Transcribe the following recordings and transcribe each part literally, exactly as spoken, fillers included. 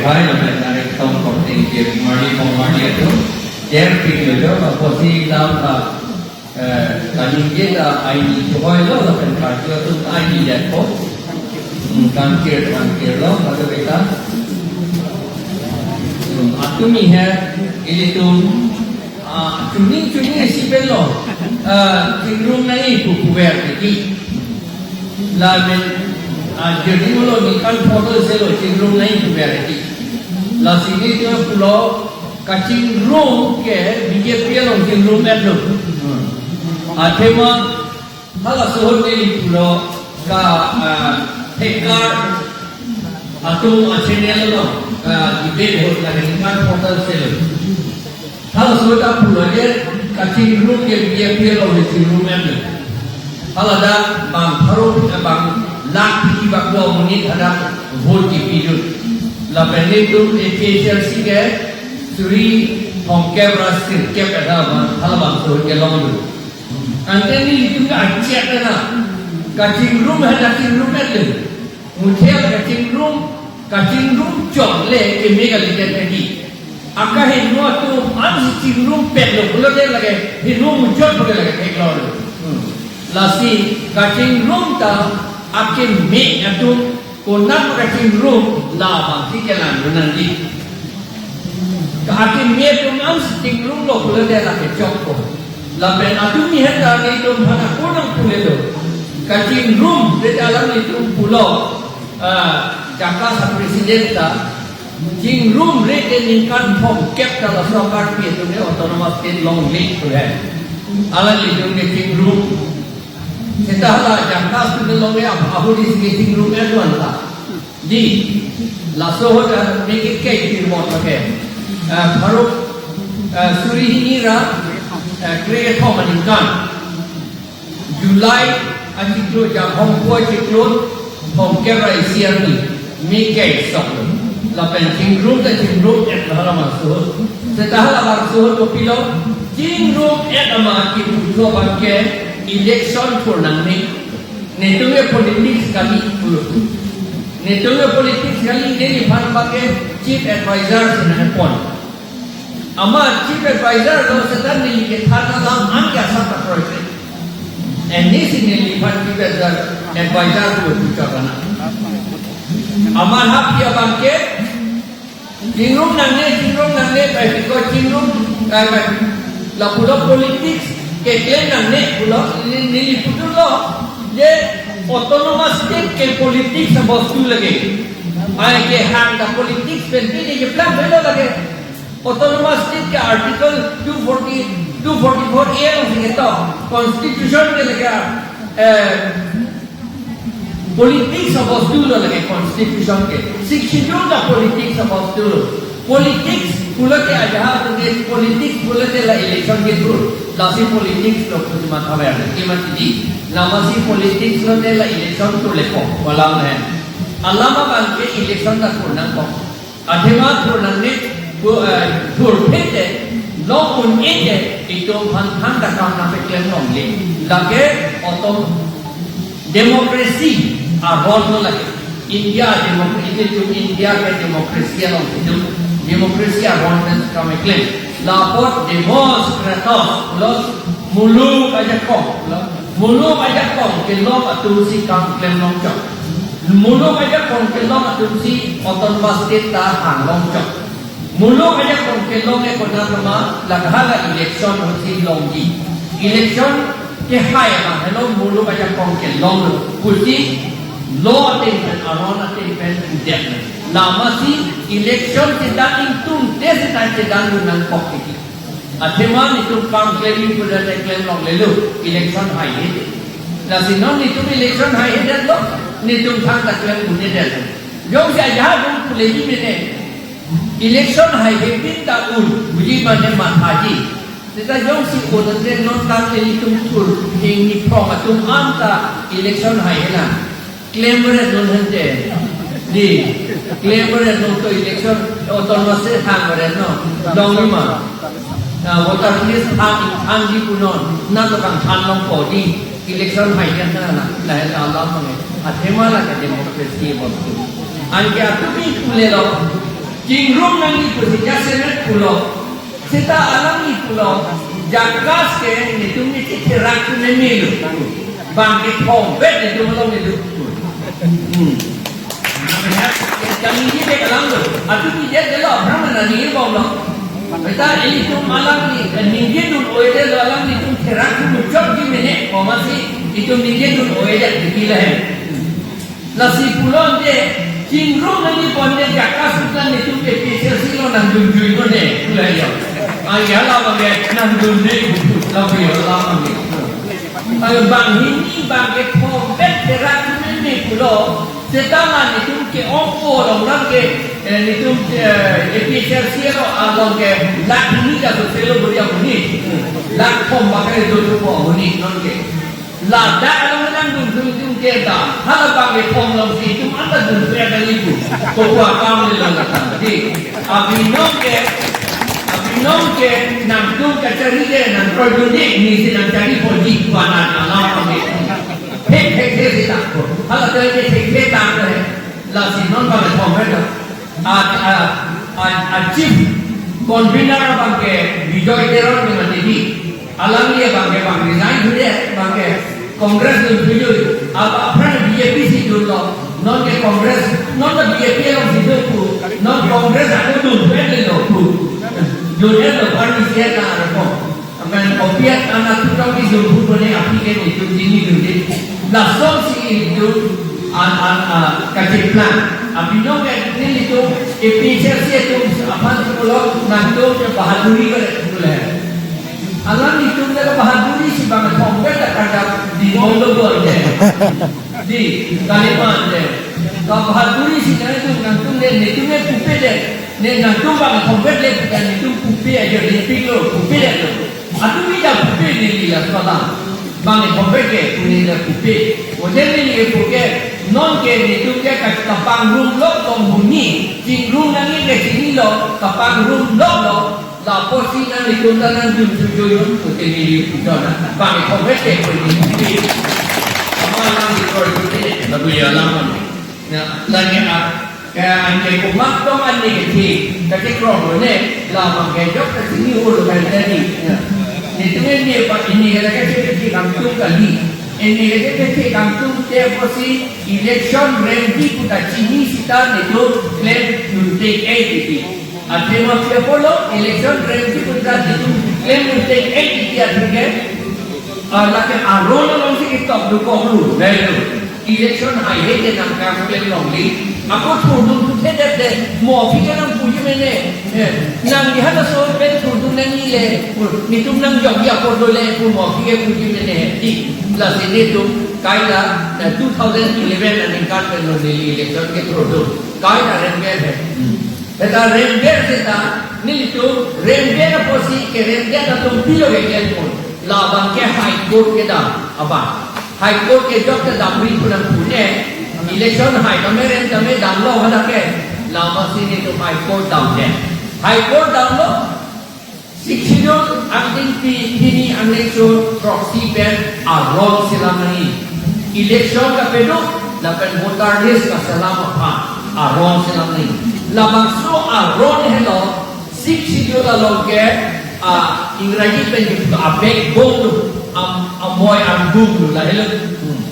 Bai lapen Narek Tong Korte Ingti Marli Pongmarli atum, der pik lo jo, apotsi lam ta, eh, kaningje ta aini chehoi lo, lapen karju atum aini detpo. Hmm, kangkir, kangkir lo, madu beta. Hmm, atumi he, ilitum, ah, chuning chuning isi pen lo, ah, chingrum nangji pu puver titi. Lapen, ah, jadi mulo ningkan photo se lo chingrum nangji puver titi. Lasi nelitum pulo kachingrum ke B J P along chingrum-et lo. Hmm. Athema halaso ahut neli pulo ka, ah, Hekar atum a-channel lo, ah, debate ahut lake ningkan photo se lo. Halaso ta pulo je kachingrum ke B J P along le chingrum-et lo. Hala ta bang pharo, bang lakh phli bak lo monit hadak vote kipidun. Lapen nelitum A P H L C ke suri thomkep ra sirkep eta bang, halabangso ahut ke longdun. Ante nelitum ke ajat na, kachingrum hadak chingrum-et lo. Muthe kachingrum, kachingrum chot le keme kalidet lagi. Akahingno atum ansi chingrumpet lo pulote lake hingno muchot pulote lake theklong lo. Hmm. Lasi kachingrum ta akeme atum konat kachingrum labangsi kelang nangji. Ka akeme atum ansi chingrum lo pulote lake chokpo. Lapen atumi heta nelitum aphan ako nangpule lo. Kachingrum, beta alam nelitum pulo, ah, Jakasa president ta, chingrumre te ningkan thomkep ta laso Karbi atum ke autonomous state longle pu he. Alanglitum ke chingrum. Seta hala Jakasa atum ke longle ap-, ahuri si ke chingrum-et lo anta. Di, laso ahut ta meke ke pirmot lake. Eh, pharo, eh, suri hini ra, eh, krekethom aningkan. July achiklo ja hongpo achiklo thomkep ra isi arni. Meke sok lo. Lapen chingrum ta chingrum-et lo halabangso ahut. Seta halabangso ahut kopilo. Chingrum-et amat kipu thu abang ke election thur nangne. Netum ke politics kali pulo. Netum ke politics kali, neliphan abang ke chief advisor si nangpon. Amat chief advisor lo seta neli kethan alam an ke asap ta project. Ansi neliphan chief advisor, advisor pulo puchot nang. Amat hap dia abang ke, chingrum nangne, chingrum nangne, bai piko chingrum, eh, bai, lapulo politics keklem nangne pulo, ne-, neli pulo je autonomous state ke politics abostu lake. Ai kehang ta politics pen pini keplang avelo lake. Autonomous state ke article two forty, two forty-four A alongsi ketok, constitution ke lake, eh, politics abostu lo lake constitution ke. Sixth schedule ta politics abostu lo. Politics pulote ajahak atum ke politics pulote la election kethur. Lasi politics lo pusi matha ver. Kima tidi, namasi politics lote la election thur lepo. Walang hen. Alam abang ke election ta thur nangkok. Athema thur nangne, pu-, eh, thurphit te, long un-e te, itum aphan thangta kam nangpaklem longle. Lake autom-, democracy aron lo lake. India democracy, itum India ke democracy along itum democracy aron pen kam keklem. Lapot demos kratos, pulo muluk ajakong, pulo muluk ajakong kelong atumsi kam klem longchot. Muluk ajakong kelong atumsi autonomous state ta hang longchot. Muluk ajakong kelong ke konat ma, lake hala election ahutsi longji. Election kehai ma helo muluk ajakong kelong lo. Pusi law ateng pen, aron ateng pen pudet. Lamasi election chedan ingtungte seta chedandun nangkok titi. Athema netum kam klem pudet te klem longlelo, election haihe. Lasi non netum election haihedet lo, netum thangta klem un-edet. Jongsi ajahak atum pule ji mene, election haihe pin ta un, puji mane mathaji. Seta jongsi un-edet non ta ke itum thur, hingni phong atum anta election haihe lang. Klem ret non hente. Di, klem ret non to election, autonomous state hang ret non. Long lima. Na, voter list hang, hangji punon. Na to kangthan longpo di. Election haihe na, na, na, na, alam mane. Athema lake democracy abostu. Anke atumi pule lo. Chingrum nangji pusi jasemet pulo. Seta alangli pulo. JACAS ke netum ne chetherak tu ne melo. Bang kethom bet netum along netum. Hmm. Kami ni dek alam tu. Atu ni dek delo, Brahman ni bom lo. Beta ilitum alangli, eh, ningje dun-oi delo alanglitum therak tu muchot ji mene. Komasi itum ningje dun-oi dek di lahen. Lasi pulo ante, chingrum nangji pu ante JACAS aphan netum APHLC along nangdunjui non ne, pulo yo. Ayo la bang ke nangdunjui, la bang ke la bang ke. Ayo bang hini bang kethom bet therak mene pulo, seta la netum ke-ongpo along lang ke, eh, netum, eh, APHLC along, along ke lakh hini ka so selo bori amonit. Lakh thom bang ke do po amonit non ke. Ladak along nangdun thung thung ke ta. Hala bang kethom alongsi itum anta dun thung ta lipu. Ko ko akam le lang ta. Di. Abinong ke, abinong ke nangtum kachari ke nangkroidunde, nisi nangchari po di, banan alam kami. Thek thek thek si tak ko. Hala thek thek thek thek tak ko he. Lasi non bang kethom he ta. A, a, a, a chief convener bang ke Bijoy Teron ke mati di. Alangli bang ke bang resign sudah, bang ke Congress dun sudah. Apa aphrang BJP si dunlo. Non ke Congress, non ke BJP alongsi do pu. Non Congress aku dun pen lo pu. Dun lo party siya na reform. Amen. Kopiat anak tukang di dun pu ne api ke ni tu dini dun di. Langsung si itu an an a kaciplang. Abinong ke ni itu APHLC itu apa tu lo nangtum ke bahaduri ke boleh. Alanglitum ke bahaduri si bang kethom bet ta kandap di Bondobor de. Di Kaliman de. Ka bahaduri si nangtum nangtum de netum ne pupe de. Ne nangtum bang kethom bet le pupe netum pupe aja di pik lo pupe de lo. Atu mi da pupe ne li la sala. Bang kethom bet ke pune da pupe. Oje ne li puke non ke netum ke ka kapangrum lo tong huni. Chingrum nangji ke chinilo kapangrum lo lo. Lapusi nanglitum ta nangdun sujuyo, pute neli pujon. Bang kethom bet ke pute neli. Ama nang di kor pute, labu ya lam. Na, lagi a, ke anke kumak tong anke kethi, kati krong lo ne, la bang kejok kati ni ulu kan tadi. Ya. Netum ne pa ini kata kati kati kangtung kali. Ini kati kati kangtung te pusi election remdi pu ta chini sita netum klem nunte eh titi. Athema pi apotlo election remdi pu ta netum klem nunte eh titi athe ke. Ah, lake aron alongsi ketok dokok lo, dai lo. Election haihe ke nangkam klem longji. Ako thurdun thuthe det det, mo aphi ke nangpuji mene. Eh, nang di halaso pen thurdun nangji le, netum nangjokji apotlo le, mo aphi ke puji mene. Di, lasi netum kaita, eh, two thousand eleven aningkan pen lo neli election kethurdun. Kaita remver he. Eta remver seta, nelitum remver apotsi keremver atum pilo ke klempon. Labang ke High Court kedam abang. High Court kejok kedam ri pu nangpu ne. Election hai tame rem tame damlo hadak ke. Lapusi netum High Court damde. High Court damlo. Sixth Schedule angdengpi hini angdengso throksi pen aron selam nangji. Election kapaduk lapen voter list kaselam aphan aron selam nangji. Labangso aron helo Sixth Schedule along ke, ah, Ingraji pen kipu a backbone lo, am, amoi angbong lo, lahelo. Hmm.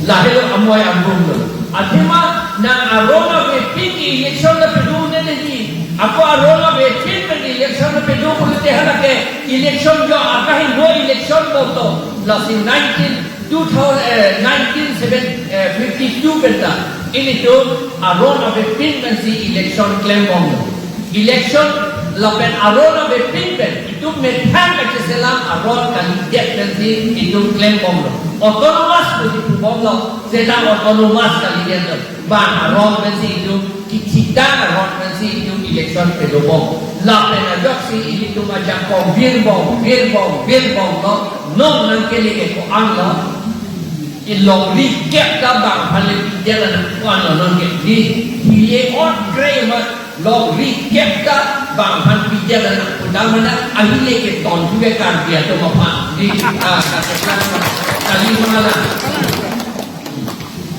Lahelo amoi angbong lo. Athema nang aron avepin ke election ta pado ne nangji. Ako aron avepin pen election ta pado pulote halake election jo akahin no election boto. Lasi nineteen, two thousand, eh, nineteen seven, eh, fifty-two pen ta ilitum aron avepin pensi election klembom. Election lapen aron avepin pen itum methang kacheselam aron kalidet pensi itum klembomlo. Autonomous pusi pubomlo, seta autonomous kalidet lo. Bang aron pensi itum kithitang aron pensi itum election padobom. Lapen ajoksi ilitum ajakong virbom, virbom, virbomlo. Non nangkele ke ko-an lo. Ilongri kep ta bang aphan le pidetlo nang ko-an lo non ke. Di hile ot kre ma longri kep ta bang aphan pidetlo nang ko dam mana ahile ke ton tu ke Karbi atum aphan. Di, ah, kata kata kali mana.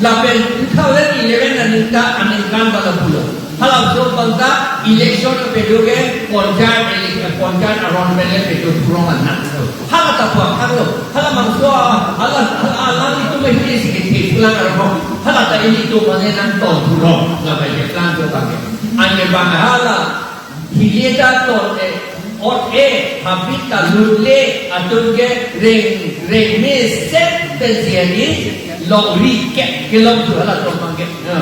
Lapen two thousand eleven aningta aningkan bala pulo. Halabangso abang ta election kedo ke panchayat ele-, panchayat aron pen le kedo purong anak. Hala ta pu akhang lo. Halabangso, hala, hala, hala ilitum ahile si kethe pulang arong. Hala ta ilitum mane nangton purong. Lapen keplang to abang ke. Anke abang hala hile ta ton e, ot e, habit ta lut le, atum ke reng, reng me set pen siani, longri kep kelong tu hala ton abang ke. Ya.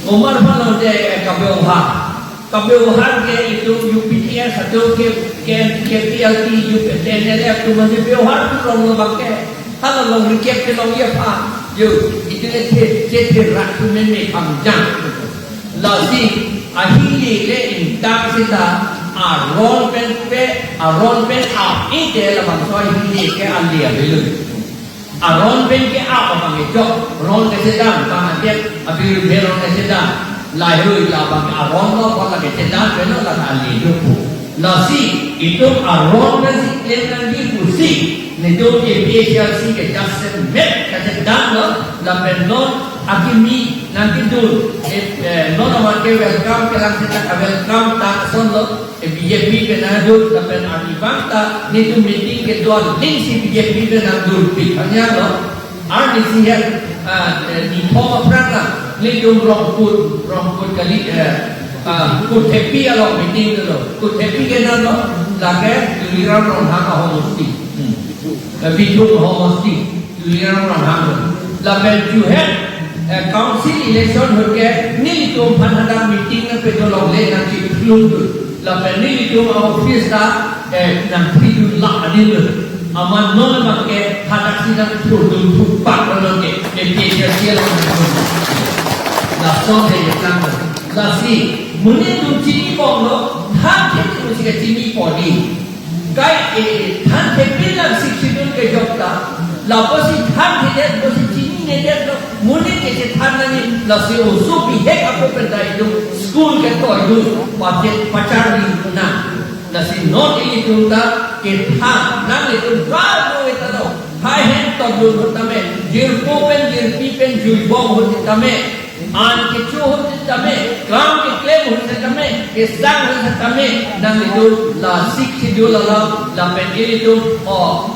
Omar phan lo de, eh, kabe ohar. Kabe ohar ke itum U P T S atum ke, ke, ke P L T, U P T N L F atum mane be ohar tu long lo abang ke. Hala longri kep kelong ya pha. Yo, itum le the, the, the rak tu meme phangjang. Lasi, ahile le ingtang seta, aron pen pe, aron pen ap, ite labangso ahile ke ale avelo. Aron pen ke ap abang ke jok, ron kesedang, bang adet, abirudhe ron kesedang. Lahei labang ke aron lo, bang la kesedang, pen lo la ale jok pu. Lasi, itum aron pen si klem nangji pusi, netum A P H L C ke jasemet kachedan lo, lapen non akimi nangkedun, eh, eh, non amat ke welcome kelang seta ka welcome ta ason lo, eh, B J P pen nangdun, lapen arni abang ta, netum meeting kedo aling si B J P pen nangdun pik hanya lo, arnisi het, ah, eh, nithom aphrang la, netum Rongkut, Rongkut kali, eh, ah, Kuthepi along meeting lo, Kuthepi ke nang lo, lake Tuliram Ronghang ahomosti. Hmm. Eh, Bithung ahomosti. Tuliram Ronghang. Lapen juhet, eh, council election ahut ke nelitum aphan hadak meeting nangpedo longle nangchiphlun tu. Lapen nelitum a-office ta, eh, nangpidun lak adin tu. Amat non abang ke hadak si nangthurdun thupak lo non ke, eh, P H L C along nangthur. Lason de yekang. Lasi, monit atum chinibom lo, than ke tu si kachinibom di. Kai, eh, than thepin lang Sixth Schedule kejok ta, lapusi than thedet, pusi chininedet lo, monit kechethan nangji, lasi oso bihek ako pen ta itum school keto itum, pachet pacharli nang. Lasi non ilitum ta kethan nang itum galo eta lo, hai hen toblo tame, jirpo pen jirpi pen juibom ho tame, an kecho ahut tame, klam keklem ahut tame, kesang ahut tame, nanglitum la Sixth Schedule alam, lapen ilitum, o,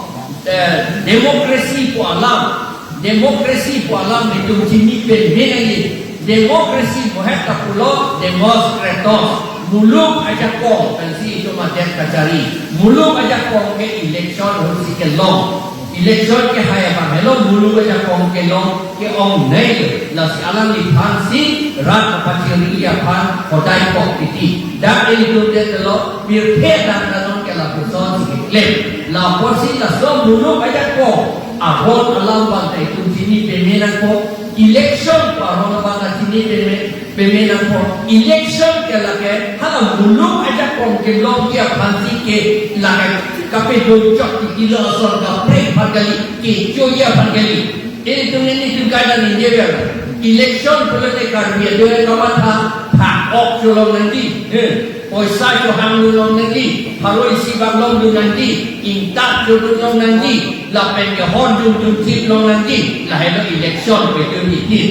eh, democracy pu alam, democracy pu alam netum chini peme nangji, democracy pu het ta pulo, demos kratos, muluk ajakong, pensi itum adet kachari, muluk ajakong ke election ahut si kelong. Election ke hai abang helo, muluk ajakong kelong ke-ongnei lo. Lasi alangliphan si rat kapachiri aphan hodai kok titi. Dak ilitum det lo, pirthe dak danon ke lapuson si keklem. Lapusi laso muluk ajakong aron alam abang ta itum chini peme nangkok. Election pu aron abang ta chini peme, peme nangkok. Election ke lake hala muluk ajakong kelongji aphan si ke lake kapedo chok titi lo, ason kaprek aphan kali, kechoji aphan kali. Ilitum nelitum kaita ningjever. Election pulote Karbi atum kamatha, thak ok cholong nangji. Eh, poisa chohang longji, pharo isi bak longdun nangji, ingtak chodun longji, lapen ke hor jun jun chip longji, lahelo election pu itum niti.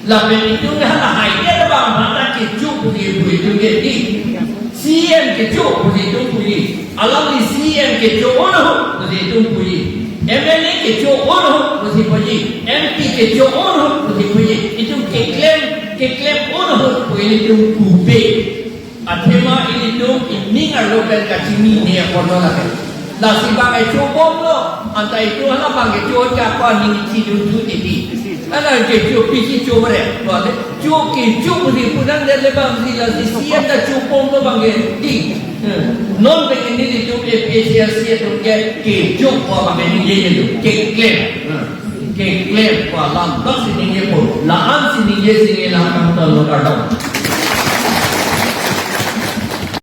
Lapen itum ke hala hai ke abang mata kecho puji pu itum ke di. C E M kecho puji itum puji. Alangli C E M kecho un ahut pusi itum puji. M L A kecho un ahut pusi puji. M P kecho un ahut pusi puji. Itum keklem, keklem un ahut pu ilitum pupe. Athema ilitum ining arlo pen kachinine aporno lake. Lasi bang kecho bomlo, anta itum hala bang kecho ako aning chidun tu titi. Ana kecho pisi cho bre, wale. Cho kecho pusi pu nangdet le bang si lasi C E M ta cho bomlo bang ke di. Eh, non pen nelitum A P H L C atum ke kecho pu abang ke ningje nelitum. Keklem. Eh, keklem pu alam. Bang si ningjepo. La-an si ningje si nge la kangton lo kardom.